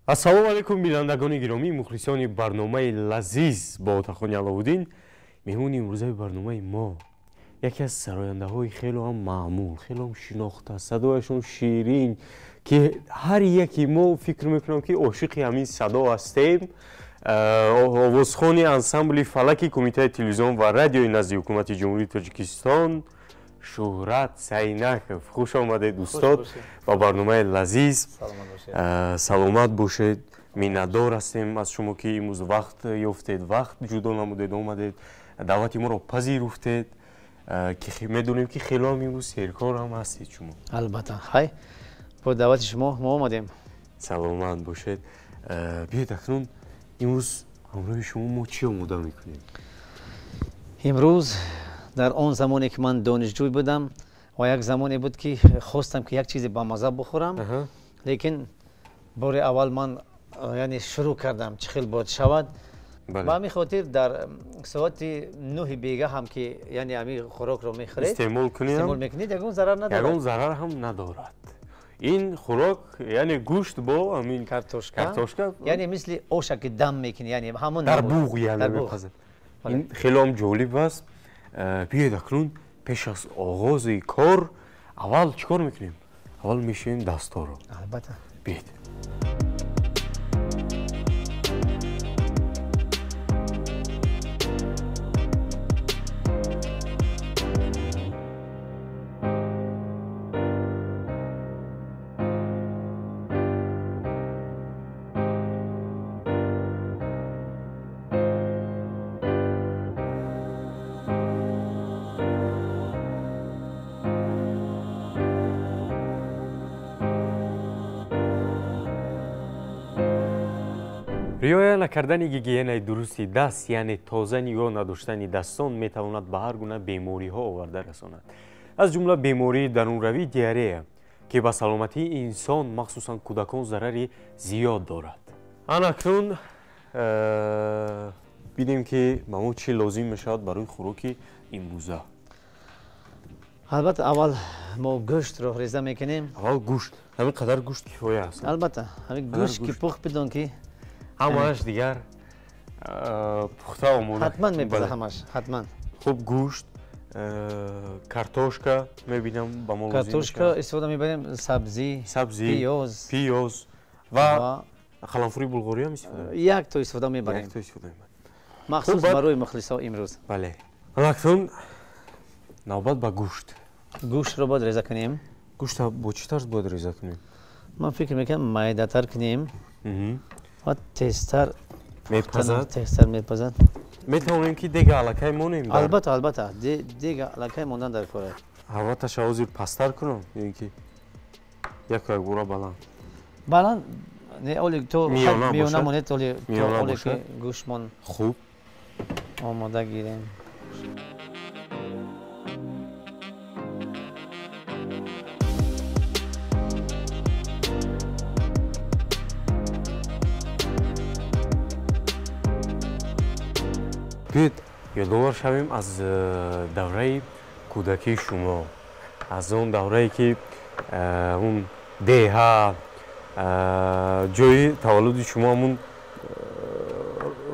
Ассалому алайкум, бинандагони гиромӣ, мухлисони барномаи лазиз бо Отахони Аловуддин. Меҳмони имрӯзаи барномаи мо яке аз сарояндаҳои хело ҳам маъмул, хело ҳам шинохта, садояшон ширин, ки ҳар яке мо фикр мекунам, ки ошиқи ҳамин садо ҳастем. Овозхони ансамбли фалаки Кумитаи телевизион ва радиои назди Ҳукумати Ҷумҳурии Тоҷикистон Шӯҳрат Сайнаков. Хуш омадед, устод, ба барномаи лазиз. Саломат бошед. Миннатдор ҳастем аз шумо, ки имрӯз вақт ёфтед, вақт ҷудо намудед, омадед, даъвати моро пазируфтед, ки медонем, ки хело ҳам имрӯз серкор ҳам ҳастед шумо. Албатта, хай, бо даъвати шумо мо омадем. Саломат бошед. Биёед, акнун имрӯз ҳамроҳи шумо мо чӣ омода мекунем? Имрӯз дар он замоне, ки ман донишҷӯй будам ва як замоне буд, ки хостам, ки як чизе бамаза бихӯрам, лекин бори аввал ман, яъне, шурӯъ кардам, чӣ хел бояд шавад. Ба ҳамин хотир дар соати 9-и бега ҳам, ки, яъне, ҳамин хӯрокро мехӯред, истеъмол кунем, истеъмол мекунед, ягон зарар надорад. Ягон зарар ҳам надорад ин хӯрок, яъне гӯшт бо ҳамин картошка. Картошка. Яъне мисли оша, ки дам мекунӣ, яъне ҳамон. Дар буғ, яъне, мепазад. Ин хело ҳам ҷолиб аст. Биёед, акнун пеш аз оғози кор аввал чӣ кор мекунем? Аввал мешӯем дастҳоро. Албатта. Биёед. Риоя накардани гигиенаи дурусти даст, яъне тоза нигоҳ надоштани дастон, метавонад ба ҳар гуна бемориҳо оварда расонад, аз ҷумла бемории дарунравӣ, диарея, ки ба саломатии инсон, махсусан кӯдакон, зарари зиёд дорад. Анакнун бинем, ки ба мо чӣ лозим мешавад барои хӯроки имрӯза. Албатта, аввал мо гӯштро реза мекунем. Аввал гӯшт. Ҳамин қадар гӯшт кифоя аст? Албатта, ҳамин гӯшт ки пухт, бидон, ки ҳамааш дигар пухта омода. Ҳатман мепаза ҳамаш, ҳатман. Хуб, гӯшт, картошка мебинам, ба мо. Картошка истифода мебарем, сабзӣ. Сабзӣ. Пиёз. Пиёз ва қаламфури булғорӣ ҳам истифода. Як то истифода мебарем. Як то истифода мебарем. Махсус барои мухлисо имрӯз. Бале, акнун навбат ба гӯшт. Гӯштро бояд реза кунем. Гӯшта бо чӣ тарз бояд реза кунем? Ман фикр мекунам, майдатар кунем ва тезтар мепазад. Тезтар мепазад. Метавонем, ки дега аллакай монем? Албатта, албатта, дега аллакай мондан дар кор. Ҳарораташа ҳозир пасттар кунам ё ин ки яку якбора баланд? Баланд не, оли то миёна монед, оли то оле ки гӯштмон хуб омода гирем. Биёед, ёдовар шавем аз давраи кӯдакии шумо, аз он даврае, ки он деҳа, ҷои таваллуди шумо ҳамун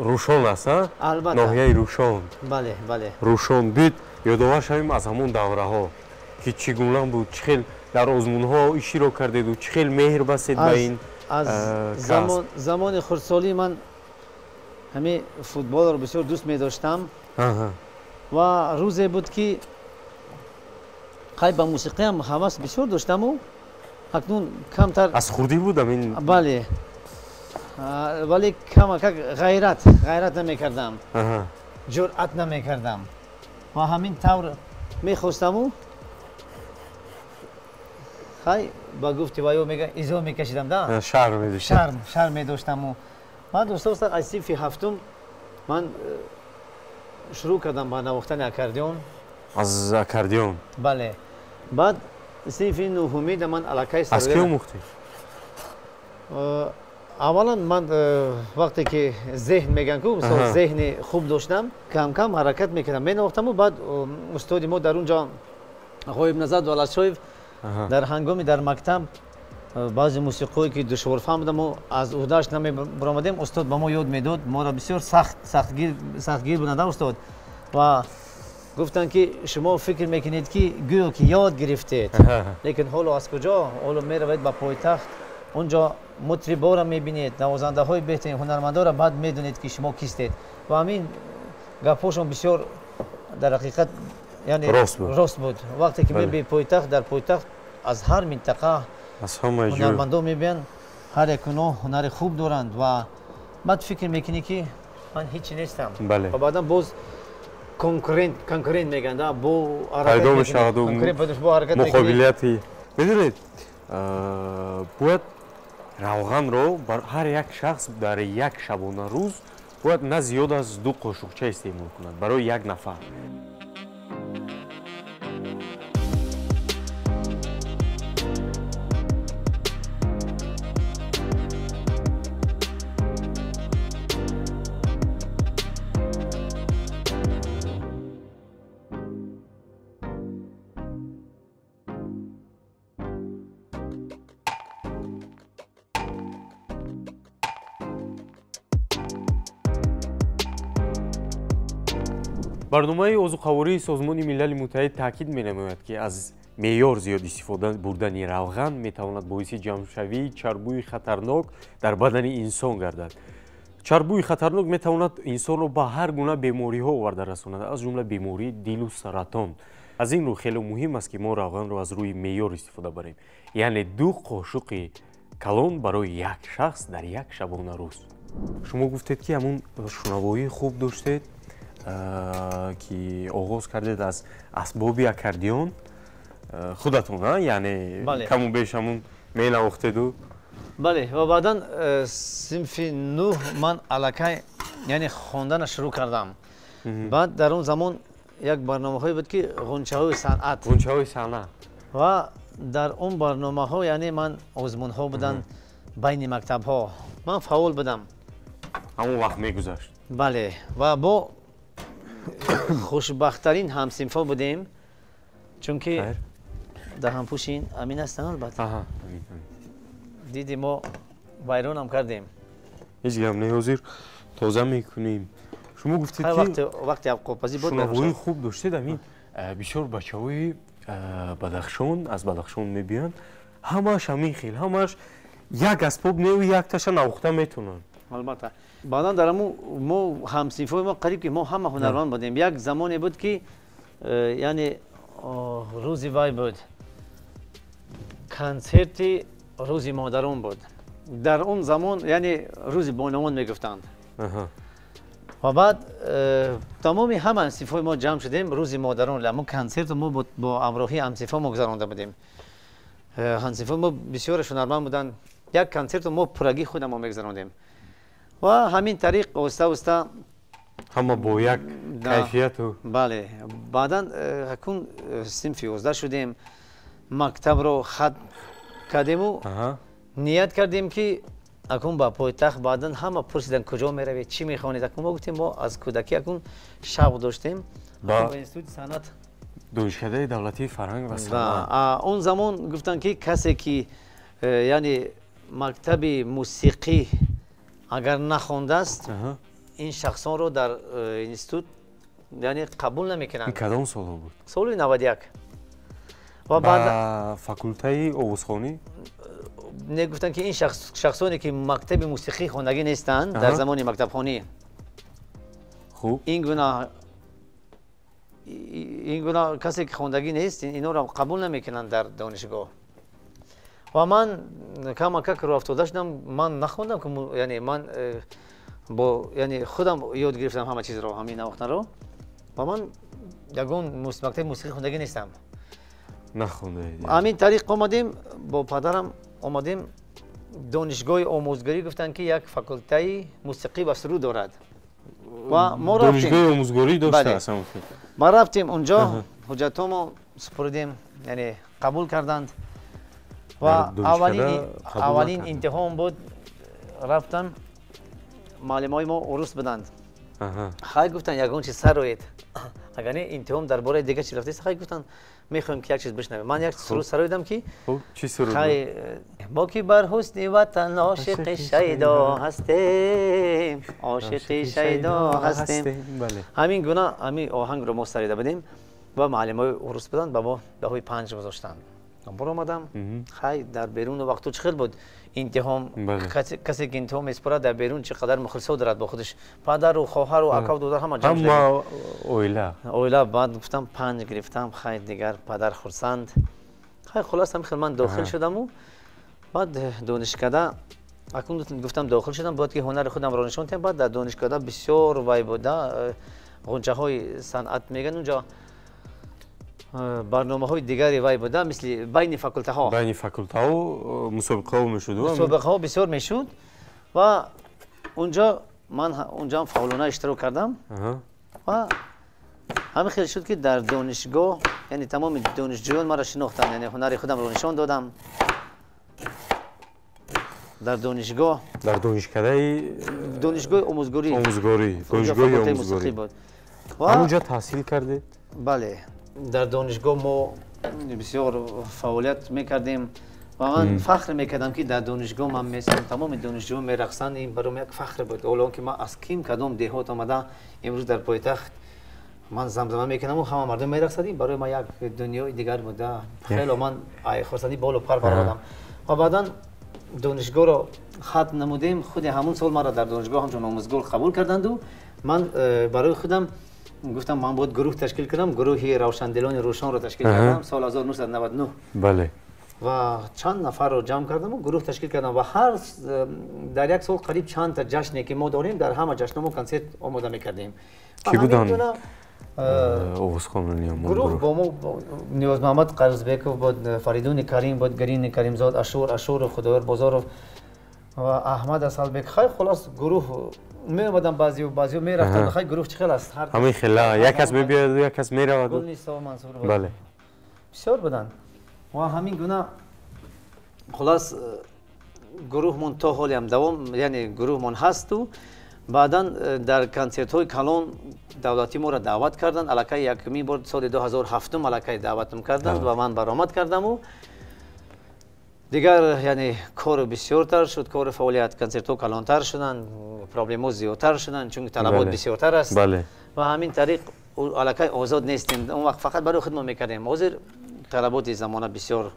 Рӯшон аст, албатта, ноҳияи Рӯшон. Бале, бале. Рӯшон. Биёед, ёдовар шавем аз ҳамон давраҳо, ки чӣ гуна буд, чӣ хел дар озмунҳо иштирок кардеду чӣ хел меҳр бастед ба ин. Аз замони хурдсолӣ ман ҳамин футболро бисёр дӯст медоштам ва рӯзе буд, ки қай ба мусиқиам ҳавас бисёр доштаму акнун камтар. Аз хурдӣ буд ҳамин? Бале, вале камакак ғайрат намекардам, ҷуръат намекардам ва ҳамин тавр мехостаму, хай, ба гуфти ваё мега, изо мекашидам да. Шарм медоштам. Шарм медоштаму ман, дӯста, устад, аз синфи ҳафтум ман шурӯъ кардам ба навохтани аккордеон. Аз аккордеон? Бале. Баъд синфи нуҳумида ман аллакай. Аз ки омӯхтед? Аввалан ман вақте ки зеҳн мегӯям ку, мисол, зеҳни хуб доштам, камкам ҳаракат мекардам, менавохтаму баъд устоди мо дар он ҷо, Ғоибназар Давлатшоев, дар ҳангоми дар мактаб Баъзе мусиқиҳое ки душворфаҳм буданд, мо аз уҳдааш намебаромадем, устод ба мо ёд медод. Моро бисёр сахтгир буданд устод. Ва гуфтанд ки шумо фикр мекунед ки гӯё ки ёд гирифтед, лекин ҳоло аз куҷо? Ҳоло меравед ба пойтахт, унҷо мутриборо мебинед, навозандаҳои беҳтарин ҳунармандоро, баъд медонед ки шумо кистед. Ва ҳамин гапҳошон бисёр дар ҳақиқат яъне рост буд. Вақте ки мебинӣ пойтахт, дар пойтахт аз ҳар минтақа ҳунармандо мебиёнд, ҳар як онҳо ҳунари хуб доранд ва баъд фикр мекунӣ ки ман ҳечи нестам. Ва баъдан боз конкурент мегӯянд, бо пайдо мешавад муқобилияти. Медонед, бояд равғанро ҳар як шахс дар як шабона рӯз бояд на зиёд аз 2 қошуқча истеъмол кунад барои як нафар. Барномаи озуқавории Созмони Милали Муттаҳид таъкид менамояд, ки аз меъёр зиёд истифода бурдани равған метавонад боиси ҷамъшавии чарбӯи хатарнок дар бадани инсон гардад. Чарбӯи хатарнок метавонад инсонро ба ҳар гуна бемориҳо оварда расонад, аз ҷумла бемории дилу саратон. Аз ин рӯ хеле муҳим аст, ки мо равғанро аз рӯи меъёр истифода барем, яъне 2 қошуқи калон барои як шахс дар як шабона рӯз. Шумо гуфтед, ки ҳамун шунавоии хуб доштед, ки оғоз кардед аз асбоби аккордеон худатон, яъне каму беш ҳамун менавохтеду? Бале, ва баъдан синфи 9 ман аллакай яъне хондана шурӯъ кардам. Баъд дар он замон як барномаҳое буд, ки ғунчаҳои санъат. Ғунчаҳои санъат. Ва дар он барномаҳо яъне ман озмунҳо буданд байни мактабҳо. Ман фаъол будам. Ҳамон вақт мегузашт. Бале, ва бо хушбахттарин ҳамсинфҳо будем, чунки дар ҳампӯшин амин ҳастанд, албатта. Диди мо вайронам кардем. Ҳеҷ гап не, ҳозир тоза мекунем. Шумо гуфтед ки вақти авқотпазӣ буд, шунавоии хуб доштед. Амин бисёр бачаҳои Бадахшон аз Бадахшон мебиёнд, ҳамааш ҳамин хел, ҳамааш як асбоб неу якташа навохта метавонанд. Албатта. Баъдан дар ҳамун мо ҳамсинфҳои мо қариб ки мо ҳама ҳунарманд будем. Як замоне буд ки яъне рӯзи вай буд, консерти рӯзи модарон буд. Дар он замон яъне рӯзи бонувон мегуфтанд. Ва баъд тамоми ҳама ҳамсинфҳои мо ҷамъ шудем рӯзи модарон. Ҳамун консертро мо бо ҳамроҳии ҳамсинфҳо мо гузаронда будем. Ҳамсинфҳои мо бисёраш ҳунарманд буданд. Як консертро мо пуррагӣ худамо мегузарондем. Ва ҳамин тариқ оҳиста оҳиста ҳама бо як кайфияту. Бале, баъдан акун синфи 11 шудем, мактабро хатм кардему ният кардем ки акун ба пойтахт. Баъдан ҳама пурсиданд куҷо меравед, чӣ мехонед. Акун мо гуфтем мо аз кӯдакӣ акун шавқ доштем ба институти санъат, Донишкадаи давлатии фарҳанг ва санъат. Он замон гуфтанд ки касе ки яъне мактаби мусиқӣ агар нахондааст, ин шахсонро дар институт яъне қабул намекунанд. Кадом солҳо буд? Соли 91. Ва баъд факултаи овозхонӣ? Не, гуфтанд ки ин шахсоне ки мактаби мусиқӣ хондагӣ нестанд дар замони мактабхонӣ, хуб, ин гуна касе ки хондагӣ нест, инҳоро қабул намекунанд дар донишгоҳ. Ва ман камакак рӯ афтода шудам. Ман нахондам, яъне ман бо яъне худам ёд гирифтам ҳама чизро, ҳамин навохтанро. Ва ман ягон мактаби мусиқӣ хондагӣ нестам. Нахондаед. Ҳамин тариқ омадем, бо падарам омадем донишгоҳи омӯзгорӣ. Гуфтанд ки як факултаи мусиқӣ ва суруд дорад. Ва мо рафтем. Донишгоҳи омӯзгорӣ доштааст. Ма рафтем унҷо, ҳуҷҷатҳомо супурдем, яъне қабул карданд. Ва аввалин имтиҳон буд. Рафтам, муаллимои мо урус буданд. Хай гуфтанд ягон чиз сароед, агар не имтиҳон дар бораи дигар чиз рафтест. Хай гуфтанд Мехоҳем ки як чиз бишнавем. Ман як суруд сароидам ки чӣ суруд? Мо ки бар ҳусни ватан ошиқи шайдо ҳастем, ошиқи шайдо ҳастем. Ҳамин гуна ҳамин оҳангро мо сарида будем ва муаллимои урус буданд, ба мо баҳои 5 гузоштанд. Баромадам, хай дар берун вақту чӣ хел буд имтиҳон, касе ки имтиҳон месупорад дар берун чӣ қадар мухлисо дорад бо худаш, падару хоҳару акаву додар ҳама ҷамъ шуда. Ҳама оила. Оила. Баъд гуфтам 5 гирифтам, хай дигар падар хурсанд. Хай хулос ҳамин хел ман дохил шудаму баъд донишкада акнун гуфтам дохил шудам, бояд ки ҳунари худамро нишон диҳам. Баъд дар донишкада бисёр вай буда, ғунчаҳои санъат мегӯянд, унҷо барномаҳои дигари вай буда, мисли байни факултаҳо. Байни факултаҳо мусобиқаҳо мешуд. Мусобиқаҳо бисёр мешуд ва унҷо ман унҷоам фаъолона иштирок кардам ва ҳамин хел шуд ки дар донишгоҳ, яъне тамоми донишҷӯён маро шинохтанд, яъне ҳунари худамро нишон додам дар донишгоҳ. Дар донишкадаи донишгоҳи омӯзгорӣ. Омӯзгорӣ, донишгоҳи омӯзгорӣ буд. Ҳамунҷо таҳсил кардед? Бале. Дар донишгоҳ мо бисёр фаъолият мекардем ва ман фахр мекардам ки дар донишгоҳ ман месам, тамоми донишҷӯён мерақсанд. Ин барои як фахр буд. Ҳоло он ки ман аз ким кадом деҳот омада имрӯз дар пойтахт ман замзама мекунаму ҳама мардум мерақсад, ин барои ман як дунёи дигар буда. Хело ман хурсандӣ болу пар баромадам ва баъдан донишгоҳро хатм намудем. Худи ҳамун сол маро дар донишгоҳ ҳамчун омӯзгор қабул карданду ман барои худам гуфтам ман бояд гурӯҳ ташкил кунам. Гурӯҳи равшандилони рӯшонро ташкил кардам соли 1999. Бале. Ва чанд нафарро ҷамъ кардаму гурӯҳ ташкил кардам ва ҳар дар як сол қариб чандта ҷашне ки мо дорем, дар ҳама ҷашнҳо мо консерт омода мекардем. Кӣ буданд овозхонони гурӯҳ? Бо мо Ниёзмуҳаммад Қарзбеков буд, Фаридуни Карим буд, Гарини Каримзод, Ашур Ашуров, Худоёр Бозоров ва Аҳмад Асалбек. Хай хулос гурӯҳ меомадам, баъзеу баъзеу мерафтанд. Хай гурӯҳ чӣ хел аст? Ҳамин хела як кас мебиёяду як кас мераваду. Гулнисо Мансур буд. Бале. Бисёр буданд ва ҳамин гуна хулос гурӯҳмон то ҳолиам давом, яъне гурӯҳмон ҳасту баъдан дар консертҳои калон давлатӣ моро даъват карданд. Аллакай якумин бор соли 2007 аллакай даъватам карданд ва ман баромад кардаму дигар яъне кору бисёртар шуд, кору фаъолият, консертҳо калонтар шуданд, проблемҳо зиёдтар шуданд, чунки талабот бисёртар аст ва ҳамин тариқ аллакай озод нестем. Он вақт фақат барои худмон мекардем. Ҳозир талаботи замона бисёр,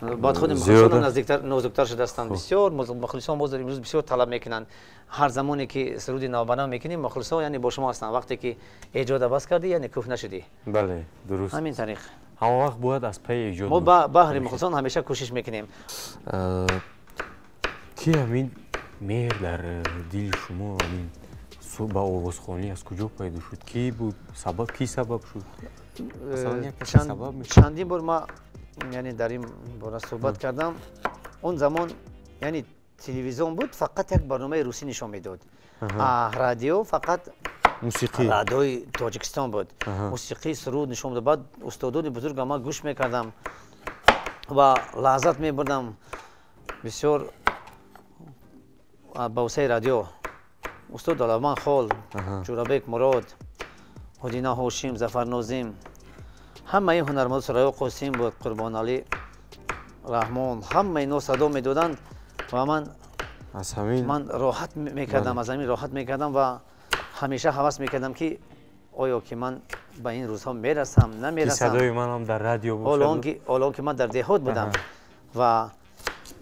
бояд худи мухлисон наздиктар, нозуктар шудастанд. Бисёр мухлисон ҳозир имрӯз бисёр талаб мекунанд. Ҳар замоне ки суруди навбанав мекунем, мухлисон яъне бо шумо ҳастанд. Вақте ки эҷода бас кардӣ, яъне кӯҳ нашудӣ. Бале, дуруст. Ҳамин тариқ. Ҳама вақт бояд аз пайи эҷод. Мо баҳри мухлисон ҳамеша кӯшиш мекунем. Ки ҳамин меҳр дар дили шумо ҳамин ба овозхонӣ аз куҷо пайдо шуд? Ки буд сабаб, ки сабаб шуд? Чандин бор ман яъне дар ин бора суҳбат кардам. Он замон яъне телевизион буд, фақат як барномаи русӣ нишон медод. Радио фақат мусиқӣ, радиои Тоҷикистон буд, мусиқии суруд нишон медод. Баъд устодони бузурга ман гӯш мекардам ва лаззат мебурдам бисёр ба воситаи радио. Устод Далавман Хол, Ҷӯрабек Мурод, Ҳудина Ҳошим, Зафар Нозим, ҳамаи ҳунармандо, Сурайё Қосим буд, Қурбоналӣ Раҳмон, ҳама ино садо медоданд ва ман роҳат мекардам, аз ҳамин роҳат мекардам ва ҳамеша ҳавас мекардам ки оё ки ман ба ин рӯзҳо мерасам, намерасам. Садои манам дар радио бошад. Ҳоло он ки ман дар деҳот будам ва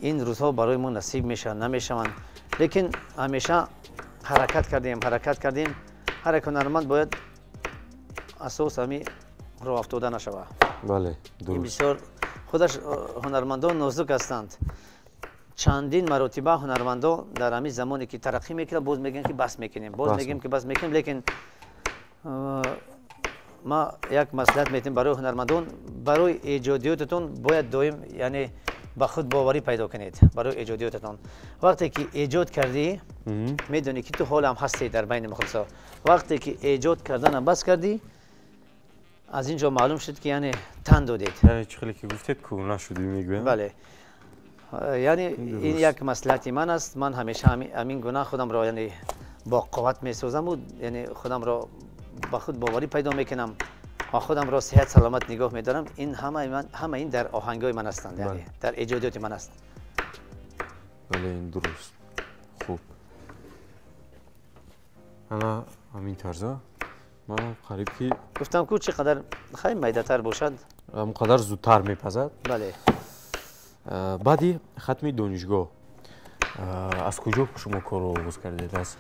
ин рӯзҳо барои мо насиб мешаванд, намешаванд. Лекин ҳамеша ҳаракат кардем, ҳаракат кардем. Ҳар як ҳунарманд бояд асос ҳамин роҳ афтода нашавад. Бале, дуруст. Бисёр худаш ҳунармандон нозук ҳастанд. Чандин маротиба ҳунармандон дар ҳамин замоне ки тараққӣ мекунанд, боз мегӯянд ки бас мекунем, боз мегӯем ки бас мекунем. Лекин ма як маслиҳат метем барои ҳунармандон: барои эҷодиётатон бояд доим яъне ба худ боварӣ пайдо кунед барои эҷодиётатон. Вақте ки эҷод кардӣ, медонӣ ки ту ҳолам ҳастӣ дар байни мухлисо. Вақте ки эҷод карданам бас кардӣ, аз ин ҷо маълум шуд ки яъне тан додед. Яъне чӣ хеле ки гуфтед, кӯҳна шудӣ мегӯянд. Бале. Яъне ин як маслиҳати ман аст. Ман ҳамеша ҳамин гуна худамро яъне бо қувват месозаму яъне худамро ба худ боварӣ пайдо мекунам. ва худамро сиҳат саломат нигоҳ медорам. Ин ҳама ин дар оҳангҳои ман ҳастанд, яъне дар эҷодиёти ман аст. Бале, ин дуруст. Хуб, ана ҳамин тарза ман қариб ки гуфтам ку чӣ қадар хай майдатар бошад, он қадар зудтар мепазад. Бале. Баъди хатми донишгоҳ аз куҷо шумо корро оғоз кардед? Аз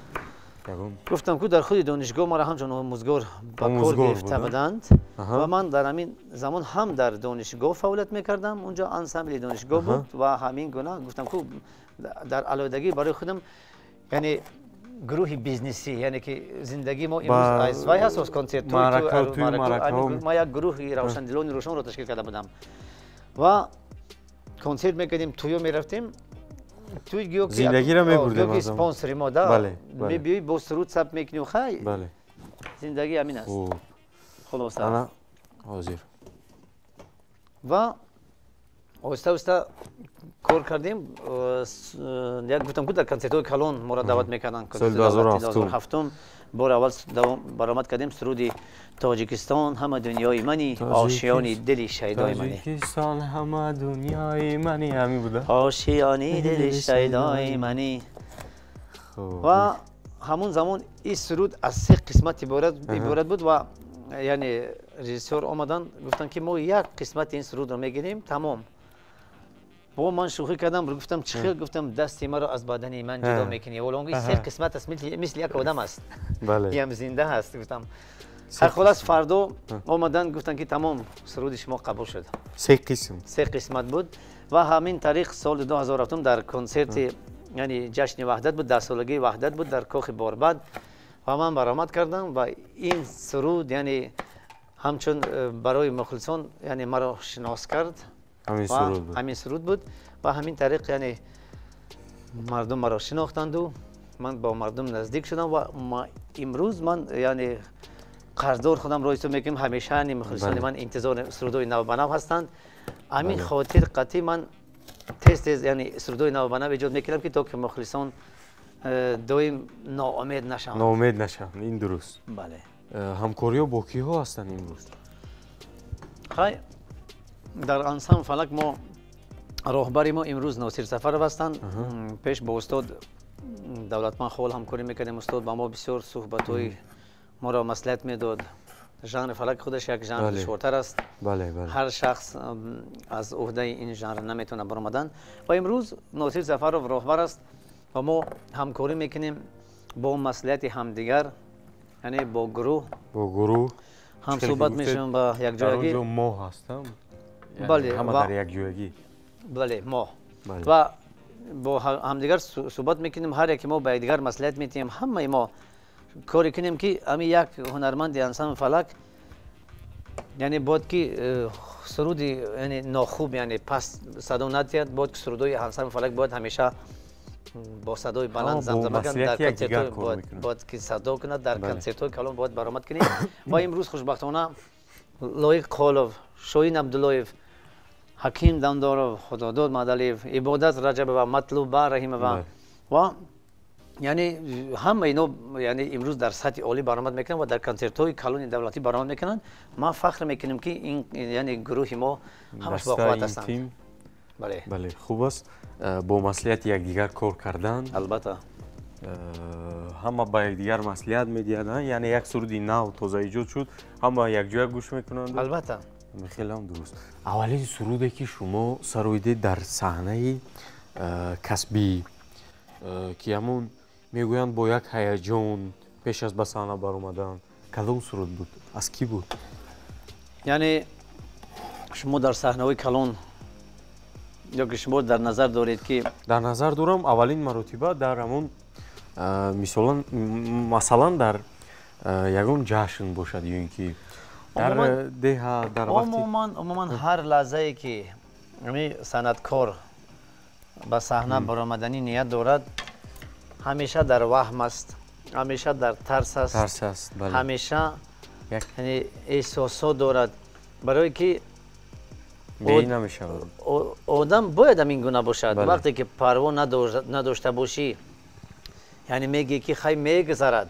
гуфтам ку дар худи донишгоҳ маро ҳамчун омӯзгор ба кор гирифта буданд ва ман дар ҳамин замон ҳам дар донишгоҳ фаъолият мекардам. Унҷо ансамбли донишгоҳ буд ва ҳамин гуна гуфтам ку дар алоҳидагӣ барои худам, яъне гурӯҳи бизнесӣ, яъне ки зиндагии мо имрӯз аз вай ҳаст, аз консертҳо, ма як гурӯҳи равшандилони рӯшонро ташкил карда будам ва консерт мекардем, тӯё мерафтем, зиндагиро мебурдем, гӯё ки спонсори мо да мебиёй бо суруд сабт мекунем. Хай, зиндагӣ ҳамин аст. Хулоса ҳозир ва оҳиста оҳиста кор кардем. Як гуфтам ку дар консертҳои калон моро даъват мекарданд. Соли 2007 бори аввал баромад кардем суруди Тоҷикистон ҳама дунёи мани, ошиёни дили шайдои мани. Тоҷикистон ҳама дунёи мани, ҳамин буда? Ошиёни дили шайдои мани. Ва ҳамон замон ин суруд аз се қисмат иборат буд ва яъне режиссёр омаданд, гуфтанд ки мо як қисмати ин сурудро мегирем, тамом. Бо ман шӯхӣ кардам, гуфтам чӣ хел? Гуфтам дасти маро аз бадани ман ҷудо мекунӣ, ҳолонки се қисмат аст, мисли як одам аст, иам зинда ҳаст. Гуфтам хулас фардо омаданд, гуфтанд ки тамом, суруди шумо қабул шуд. Се қисм, се қисмат буд ва ҳамин тариқ соли 2007 дар консерти, яъне ҷашни ваҳдат буд, даҳсолагии ваҳдат буд дар кохи Борбад ва ман баромад кардам ва ин суруд яъне ҳамчун барои мухлисон яъне маро шинос кард. Ҳамин суруд буд ва ҳамин тариқ яъне мардум маро шинохтанду ман бо мардум наздик шудам ва имрӯз ман яъне қарздор худамро ҳисоб мекунам. Ҳамеша мухлисони ман интизори сурудҳои навбанав ҳастанд. Ҳамин хотир қатъи ман тез тез яъне сурудҳои навбанав эҷод мекунам ки то ки мухлисон доим ноумед нашаванд. Ноумед нашаванд, ин дуруст. Бале. Ҳамкориҳо бо киҳо ҳастанд имрӯз? Хай, дар ансамбл Фалак мо роҳбари мо имрӯз Носир Сафаров ҳастанд. Пеш бо устод Давлатманд Хол ҳамкорӣ мекардем. Устод ба мо бисёр суҳбатҳои моро маслиҳат медод. Жанри фалак худаш як жанри душвортар аст. Ҳар шахс аз уҳдаи ин жанр наметавонад баромадан ва имрӯз Носир Сафаров роҳбар аст ва мо ҳамкорӣ мекунем бо маслиҳати ҳамдигар, яъне бо гурӯҳ, бо гурӯҳ ҳам суҳбат мешавем ба якҷоягӣ. Мо ҳастам, бале, ҳама дар якҷоягӣ. Бале, мо ва бо ҳамдигар суҳбат мекунем, ҳар яке мо ба якдигар маслиҳат медиҳем. Ҳамаи мо коре кунем ки ҳамин як ҳунарманди ансамбли Фалак яъне бояд ки суруди яъне нохуб, яъне паст садо надиҳад, бояд ки сурудҳои ансамбли Фалак бояд ҳамеша бо садои баланд замзама кунад, дар консертҳо бояд ки садо кунад, дар консертҳои калон бояд баромад кунем. Ва имрӯз хушбахтона Лоиқ Қолов, Шоҳин Абдуллоев, Ҳаким Дамдоров, Худодод Мадалиев, Ибодат Раҷабова, Матлуба Раҳимова ва яъне ҳама ино яъне имрӯз дар сатҳи олӣ баромад мекунанд ва дар консертҳои калони давлатӣ баромад мекунанд. Ман фахр мекунем ки ин яъне гурӯҳи мо ҳамаш боқувват ҳастанд. Бале, бале, хуб аст. Бо маслиҳати якдигар кор кардан, албатта, ҳама ба якдигар маслиҳат медиҳанд, яъне як суруди нав тоза эҷод шуд, ҳама якҷоя гӯш мекунанд. Албатта, хеле ҳам дуруст. Аввалин суруде ки шумо сароидед дар саҳнаи касбӣ, ки ҳамон мегӯянд бо як ҳаяҷон пеш аз ба саҳна баромадан, кадом суруд буд, аз кӣ буд? Яъне шумо дар саҳнаҳои калон ё ки шумо дар назар доред ки? Дар назар дорам аввалин маротиба дар ҳамон масалан дар ягон ҷашн бошад ё ин ки дар деҳа, дар вақти умуман ҳар лаҳзае ки санъаткор ба саҳна баромаданӣ ният дорад, ҳамеша дар ваҳм аст, ҳамеша дар тарс аст, тарс аст, ҳамеша эҳсосот дорад, барое ки одам бояд ҳамин гуна бошад. Вақте ки парво надошта бошӣ, яъне мегӯӣ ки хай мегузарад,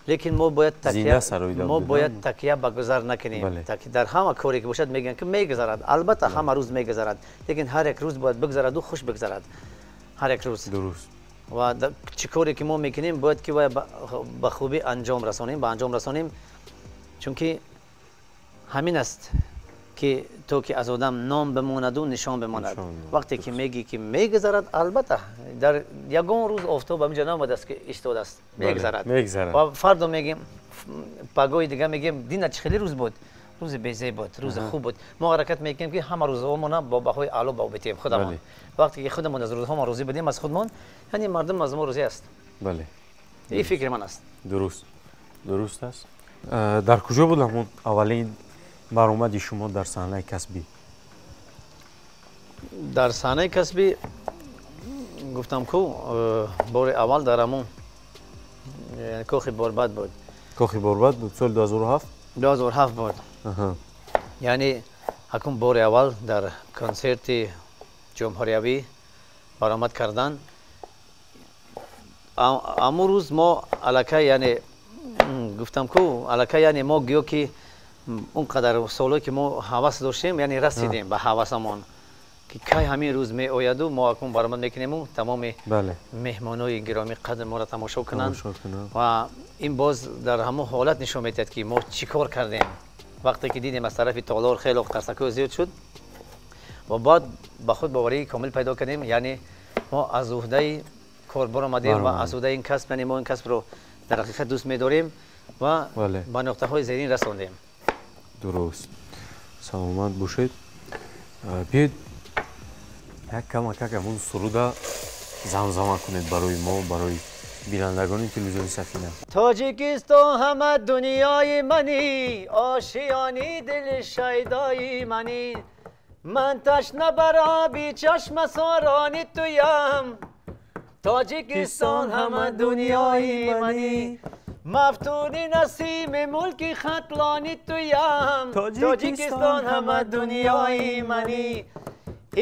Лекин мо бояд такя, мо бояд такя ба гузар накунем. Дар ҳама коре ки бошад мегӯянд ки мегузарад. Албатта ҳама рӯз мегузарад, лекин ҳар як рӯз бояд бигзараду хуш бигзарад. Ҳар як рӯз. Дуруст. Ва чӣ коре ки мо мекунем бояд ки ба хубӣ анҷом расонем, ба анҷом расонем, чунки ҳамин аст ки то ки аз одам ном бимонаду нишон бимонад. Вақте ки мегӣ ки мегузарад, албатта дар ягон рӯз офтоб ҳаминҷо наомадааст ки истодааст, мегузарад. Ва фардо мегем, пагоҳи дига мегем дина чӣ хеле рӯз буд, рӯзи безеб буд, рӯзи хуб буд. Мо ҳаракат мекунем ки ҳама рӯзҳомона бо баҳои аъло ба битем худамон. Вақте ки худамон аз рӯзҳомон розӣ будем аз худмон, яъне мардум аз мо розӣ аст. Бале. Ин фикри ман аст. Дуруст. Дуруст аст. Дар куҷо буд ҳамон аввалин баромади шумо дар саҳнаи касбӣ? Дар саҳнаи касбӣ гуфтам ку бори аввал дар ҳамон кохи Борбад буд. Кохи Борбад буд соли 2007? 2007 буд. Яъне ҳакун бори аввал дар консерти ҷумҳуриявӣ баромад кардан. Ҳамон рӯз мо аллакай, яъне гуфтам ку аллакай, яъне мо гӯё ки он қадар солҳое ки мо ҳавас доштем, яъне расидем ба ҳавасамон ки кай ҳамин рӯз меояду мо акун баромад мекунему тамоми меҳмонои гиромӣ қадр моро тамошо кунанд. Ва ин боз дар ҳамон ҳолат нишон медиҳад ки мо чӣ кор кардем. Вақте ки дидем аз тарафи толор хеле қарсакҳо зиёд шуд ва баъд ба худ боварии комил пайдо кардем, яъне мо аз уҳдаи кор баромадем ва аз уҳдаи ин касб, яъне мо ин касбро дар ҳақиқат дӯст медорем ва ба нуқтаҳои зерин расондем. Дуруст. Саломат бошед. Биёед як камакак ҳамон суруда замзама кунед барои мо, барои бинандагони телевизиони Сафина. Тоҷикистон ҳама дунёи мани, ошиёни дили шайдои мани, ман ташна бар оби чашмасорони туям. Тоҷикистон ҳама дунёи мани, мафтуни насими мулки хатлони туям. Тоҷикистон ҳама дунёи мани,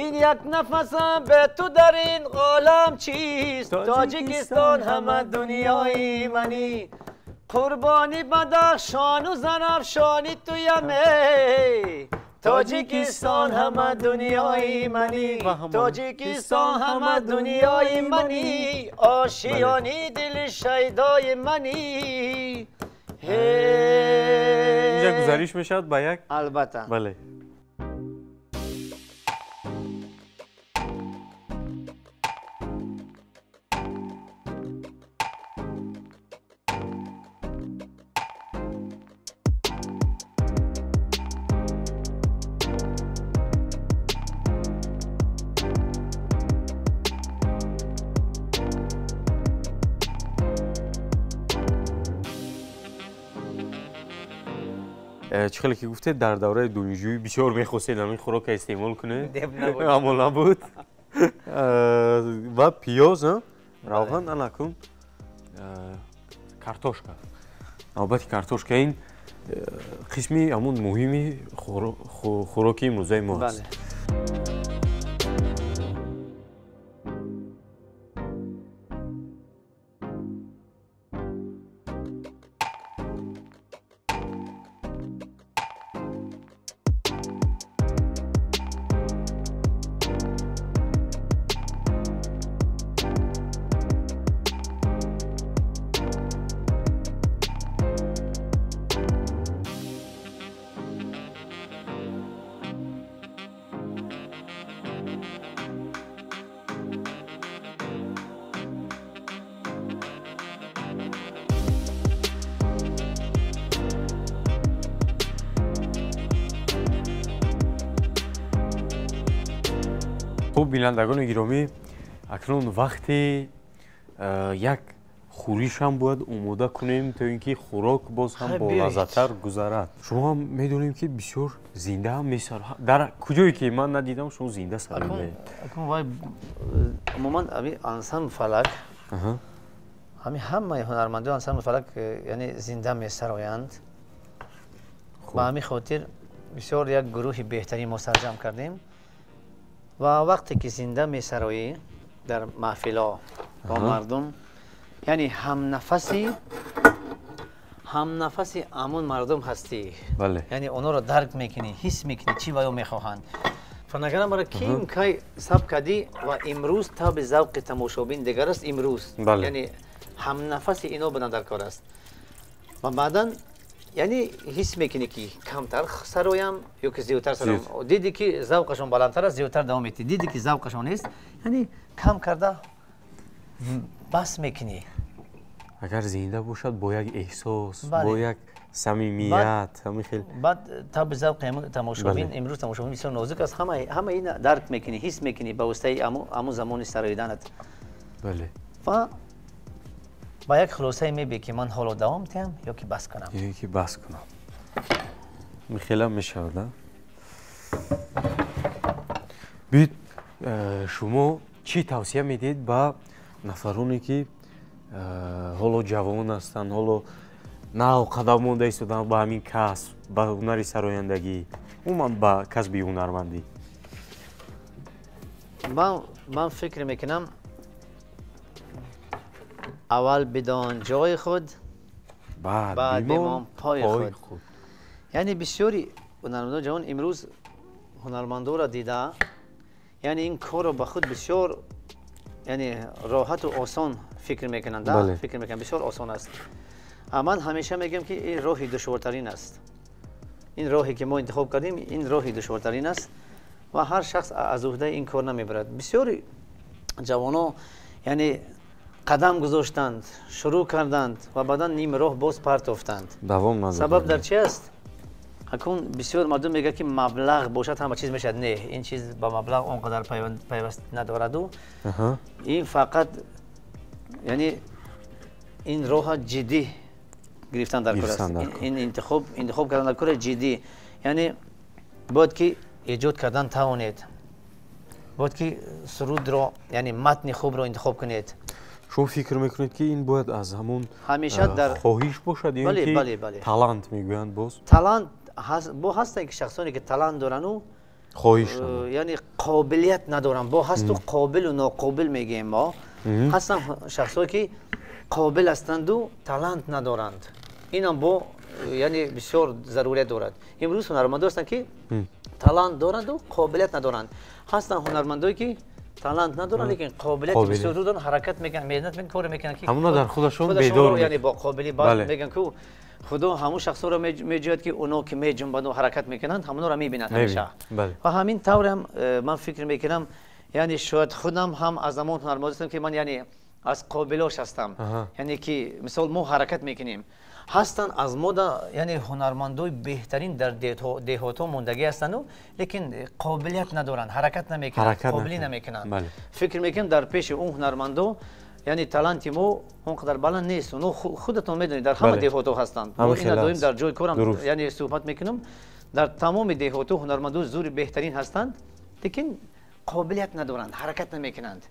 ин як нафасам бе ту дар ин олам чист. Тоҷикистон ҳама дунёи мани, қурбони Бадахшону Зарафшони туям. Тоҷикистон ҳама дунёи мани, Тоҷикистон ҳама дунёи мани, ошиёни дили шайдои мани. Инҷа гузариш мешавад ба як? Албатта. Бале. Чӣ хеле ки гуфтед, дар давраи донишҷӯӣ бисёр мехостед ҳамин хӯрока истеъмол кунед, аммо набуд. Ва пиёз, равған, анакун картошка. Навбати картошка ин қисми ҳамон муҳими хӯроки имрӯзаи мо аст. Хуб, бинандагони гиромӣ, акнун вақти як хӯришам бояд омода кунем, то ин ки хӯрок боз ҳам болаззаттар гузарад. Шумо ҳам медонем ки бисёр зинда ҳам месароед. Дар куҷое ки ман надидам, шумо зинда сароед. Умуман ами ансамбл Фалак, ҳами ҳамаи ҳунармандони ансамбл Фалак, яъне зинда месароянд. Ба ҳамин хотир бисёр як гурӯҳи беҳтарин мо сарҷамъ кардем. Ва вақте ки зинда месароӣ дар маҳфилҳо бо мардум, яъне ҳамнафаси Ҳамнафаси ҳамон мардум ҳастӣ, яъне онҳоро дарк мекунӣ, ҳис мекунӣ, чӣ ва ё мехоҳанд. Фонограммаро ким кай сабт кардӣ ва имрӯз таби завқи тамошобин дигар аст имрӯз, яъне ҳамнафаси ино будан дар кор аст. Ва баъдан яъне ҳис мекунӣ, ки камтар сароям ё ки зиёдтар сароям. Дидӣ, ки завқашон баландтар аст, зиёдтар давом медиҳӣ, дидӣ, ки завқашон нест, яъне кам карда бас мекунӣ. Агар зинда бошад, бо як эҳсос, бо як самимият, ҳамин хел. Баъд таби завқи тамошобин, имрӯз тамошобин бисёр нозук аст, ҳама ина дарк мекунӣ, ҳис мекунӣ ба воситаи ҳамун замони сароиданат. Ва ба як хулосае мебиёӣ, ки ман ҳоло давом диҳам ё ки бас кунам. Ё ки бас кунам. Хелам мешавад, а? Биёед, шумо чӣ тавсия медиҳед ба нафароне, ки ҳоло ҷавон ҳастанд, ҳоло нав қадам монда истоданд ба ҳамин касб, ба ҳунари сарояндагӣ, умуман ба касби ҳунармандӣ? Ман фикр мекунам, аввал бидон ҷои худ, баъд бимон пои худ. Яъне бисёри ҳунармандони ҷавон имрӯз ҳунармандоро дида, яъне ин корро ба худ бисёр, яъне роҳату осон фикр мекунанд, фикр мекунанд бисёр осон аст. Ман ҳамеша мегӯям, ки ин роҳи душвортарин аст. Ин роҳе, ки мо интихоб кардем, ин роҳи душвортарин аст ва ҳар шахс аз уҳдаи ин кор намебарад. Бисёри ҷавоно, яъне қадам гузоштанд, шурӯъ карданд ва баъдан ним роҳ боз партофтанд. Сабаб дар чи аст? Акун бисёр мардум мегӯяд, ки маблағ бошад, ҳама чиз мешавад. Не, ин чиз ба маблағ он қадар пайваст надораду. Ин фақат, яъне ин роҳа ҷиддӣ гирифтан дар кор аст, ин интихоб кардан дар кор ҷиддӣ. Яъне бояд ки эҷод кардан тавонед, бояд ки сурудро, яъне матни хубро интихоб кунед. Шумо фикр мекунед, ки ин бояд аз ҳамон ҳамеша дар хоҳиш бошад ё ки талант мегӯянд боз? Талант бо ҳастанд, ки шахсоне, ки талант дорану хоҳиш, яъне қобилият надоранд. Бо ҳасту қобилу ноқобил мегӯем мо. Ҳастанд шахсое, ки қобил ҳастанду талант надоранд. Инам бо, яъне бисёр зарурият дорад. Имрӯз ҳунармандо ҳастанд, ки талант доранду қобилият надоранд. Ҳастанд ҳунармандое, ки талант надоранд, лекин қобилияти бисёр доранд, ҳаракат мекунанд, меҳнат мекунанд, кор мекунанд, ки ҳамуна дар худашон бедор. Яъне бо қобили. Баъд мегӯянд, ку худо ҳамун шахсоро меҷӯяд, ки оно ки меҷунбанду ҳаракат мекунанд, ҳамонро мебинад ҳамеша. Ва ҳамин таврам ман фикр мекунам, яъне шояд худам ҳам аз ҳамон ҳунарманд ҳастам, ки ман яъне аз қобилош ҳастам, яъне ки мисол мо ҳаракат мекунем. Ҳастанд аз мода, яъне ҳунармандои беҳтарин дар деҳотҳо мондагӣ ҳастанду, лекин қобилият надоранд, ҳаракат намекунанд, қобилӣ намекунанд. Фикр мекунам, дар пеши он ҳунармандо, яъне таланти мо он қадар баланд нест. Оно худатон медонед, дар ҳама деҳотҳо ҳастанд. Мо ина доим дар ҷои корам, яъне суҳбат мекунам, дар тамоми деҳотҳо ҳунармандои зури беҳтарин ҳастанд, лекин қобилият надоранд, ҳаракат намекунанд.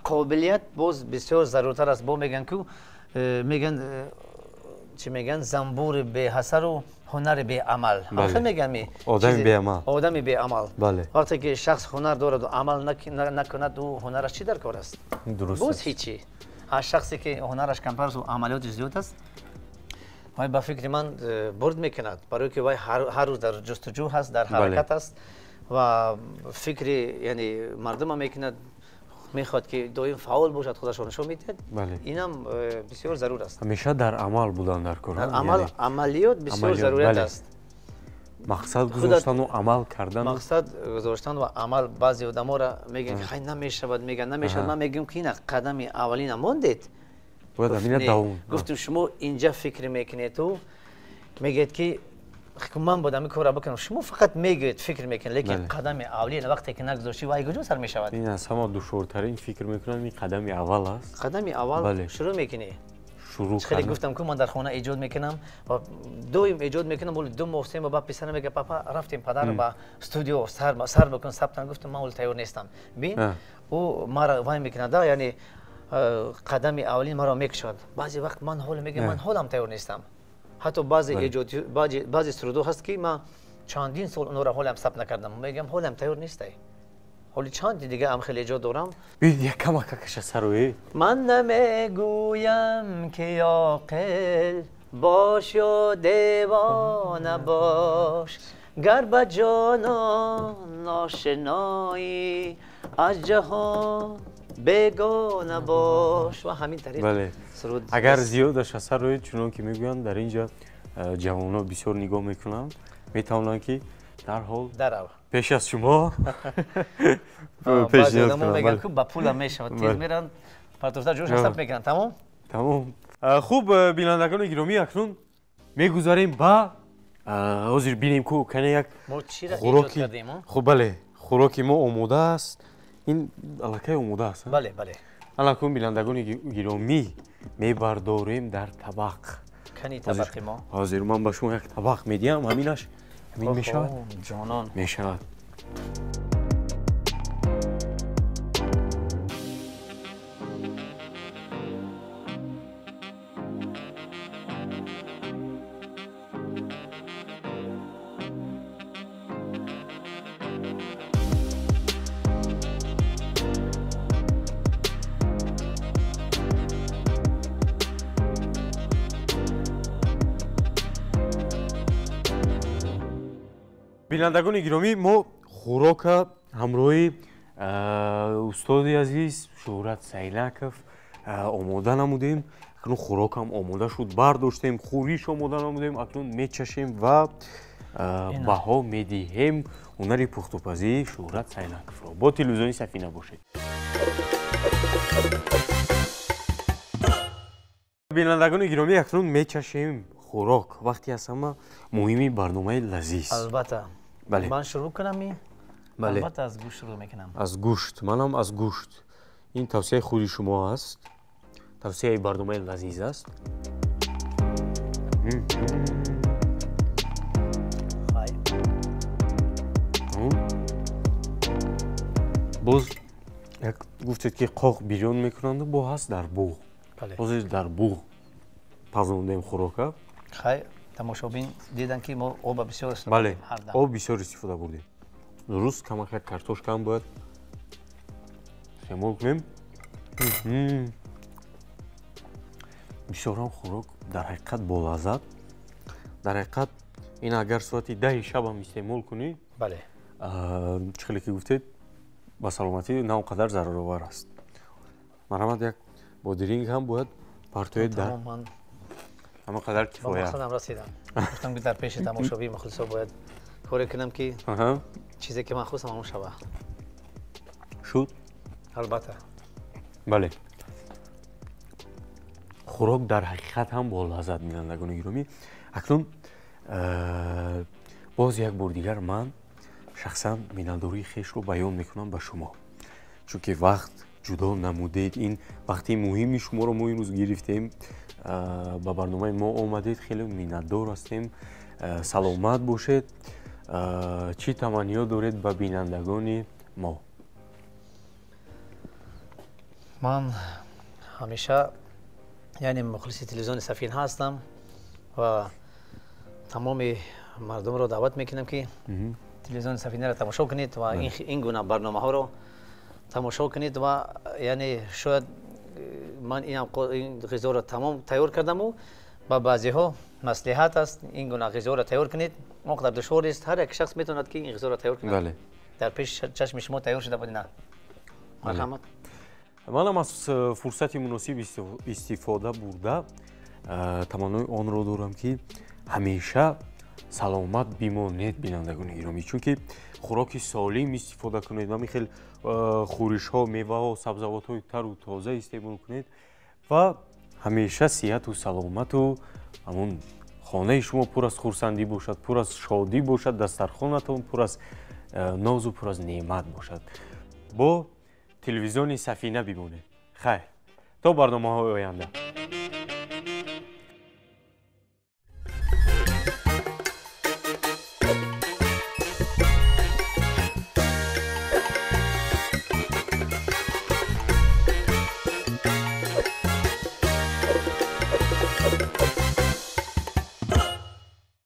Қобилият боз бисёр заруртар аст. Бо мегӯянд ку, мегӯянд, чӣ мегӯянд, замбури беҳасару ҳунари беамал. Мегӯянд одами беамал. Одами беамал. Вақте ки шахс ҳунар дораду амал накунад, ӯ ҳунараш чӣ дар кор аст? Боз ҳичи. Аз шахсе, ки ҳунараш камтар асту амалиётиш зиёд аст, вай ба фикри ман бурд мекунад, барое ки вай ҳар рӯз дар ҷустуҷӯ ҳаст, дар ҳаракат аст ва фикри, яъне мардума мекунад, мехоҳад, ки доим фаъол бошад, худашро нишон медиҳад. Инам бисёр зарур аст. Ҳамеша дар амал будан дар кор. Амал, амалиёт бисёр зарурият аст. Мақсад гузоштану амал кардан. Мақсад гузоштан ва амал. Баъзе одаморо мегӯянд, ки хай, намешавад, мегӯянд намешавад. Ман мегӯям, ки ина қадами аввалина мондед. Бояд ҳамина давом. Гуфтем, шумо инҷа фикр мекунеду мегӯед, ки ман бояд ҳамин корро бикунам. Шумо фақат мегӯед, фикр мекунед, лекин қадами аввалина вақте ки нагузоштӣ, вай куҷо сар мешавад? Ин аз ҳама душвортарин, фикр мекунам, ин қадами аввал аст. Қадами аввал шурӯъ мекунӣ. Шурӯъ. Хеле гуфтам ку, ман дар хона эҷод мекунам ва доим эҷод мекунам. Оли 2 моҳ, 3 моҳ баъд писарам мега: «Папа, рафтем, падар, ба студио сар бикун, сабтан». Гуфтам, ман оли тайёр нестам. Бин, ӯ мара вай мекунад, яъне қадами аввалин маро мекушад. Баъзе вақт ман ҳоло мегӯям, ман ҳолам тайёр нестам. Ҳатто баъзе эҷод, баъзе сурудҳо ҳаст, ки ман чандин сол онҳоро ҳолам сабт накардам. Мегӯям, ҳолам тайёр нестай, ҳоли чанди дига ам хеле эҷод дорам. Якамакакаша сарои. Ман намегӯям, ки оқил Бош ё девона бош, гар ба ҷонон ношиноӣ, аз ҷаҳон бегона бош. Ва ҳамин тариқ суруд. Агар зиёдаш асар роед, чунон ки мегӯянд, дар инҷа ҷавонҳо бисёр нигоҳ мекунанд, метавонанд ки дарҳол пеш аз шумо пешниҳод кунанд. Мегӯянд ки ба пулам мешавад, тез меранд, партофта ҷош ҳисоб мекунанд. Тамом? Тамом. Хуб, бинандагони гиромӣ, акнун мегузарем ба ҳозир бинем ку кане як хӯроки. Хуб, бале, хӯроки мо омода аст. Ин аллакай омода аст? Бале, бале. Аллакун бинандагони гиромӣ, мебардорем дар табақ. Кани табақи мо? Ҳозир ман ба шумо як табақ медиҳам, ҳаминаш ҳамин мешавад? Ҷонон. Мешавад. Бинандагони гиромӣ, мо хӯрока ҳамроҳи устоди азиз Шӯҳрат Сайнаков омода намудем. Акнун хӯрокам омода шуд, бардоштем, хӯриш омода намудем, акнун мечашем ва баҳо медиҳем ҳунари пухтупазии Шӯҳрат Сайнаковро. Бо телевизиони Сафина бошед. Бинандагони гиромӣ, акнун мечашем хӯрок. Вақти аз ҳама муҳими барномаи лазиз. Албатта. Бале. Ман шурӯъ кунам? Бале. Албатта аз гӯшт шурӯъ мекунам. Аз гӯшт. Манам аз гӯшт. Ин тавсияи худи шумо аст. Тавсияи барномаи лазиз аст. Боз як гуфтед ки қоқ бирён мекунанд, бо ҳаст дар буғ. Ҳозир дар буғ пазондем хӯрока. Хай, тамошобин дидан ки мо оба бисёр истифода. Бале, об бисёр истифода бурдем. Дуруст, камак як картошка ҳам бояд истеъмол кунем. Бисёрам хӯрок дар ҳақиқат болаззат. Дар ҳақиқат ин агар соати 10 шабам истеъмол кунӣ, бале, чӣ хеле ки гуфтед, ба саломатӣ на он қадар зараровар аст. Марҳамат, як бодиринг ҳам бояд партоед дар ҳама қадар кифоя. Ба мақсадам расидам. Гуфтам ки дар пеши тамошобии мухлисо бояд коре кунам ки чизе ки ман хостам ҳамон шава. Шуд? Албатта. Бале. Хӯрок дар ҳақиқат ҳам болаззат, бинандагони гиромӣ. Акнун боз як бор дигар ман шахсан миннатдории хешро баён мекунам ба шумо, чунки вақт ҷудо намудед. Ин вақти муҳими шуморо мо имрӯз гирифтем, ба барномаи мо омадед, хеле миннатдор ҳастем. Саломат бошед. Чӣ таманниё доред ба бинандагони мо? Ман ҳамеша яъне мухлиси телевизиони Сафина ҳастам ва тамоми мардумро даъват мекунам ки телевизиони Сафинаро тамошо кунед ва ин гуна барномаҳоро тамошо кунед. Ва яъне шояд ман ин ғизоро тамом тайёр кардаму ба баъзеҳо маслиҳат аст ин гуна ғизоро тайёр кунед. Он қадар душвор нест, ҳар як шахс метавонад ки ин ғизоро тайёр кунад. Дар пеши чашми шумо тайёр шуда буд. На, марҳамат. Манам аз фурсати муносиб истифода бурда таманнои онро дорам ки ҳамеша саломат бимонед, бинандагони гиромӣ, чунки хӯроки солим истифода кунед, ҳамин хел хӯришҳо, меваҳо, сабзавотҳои тару тоза истеъмол кунед ва ҳамеша сиҳату саломату ҳамон хонаи шумо пур аз хурсандӣ бошад, пур аз шодӣ бошад, дастархонатон пур аз нозу пур аз неъмат бошад. Бо телевизиони Сафина бимонед. Хайр, то барномаҳои оянда.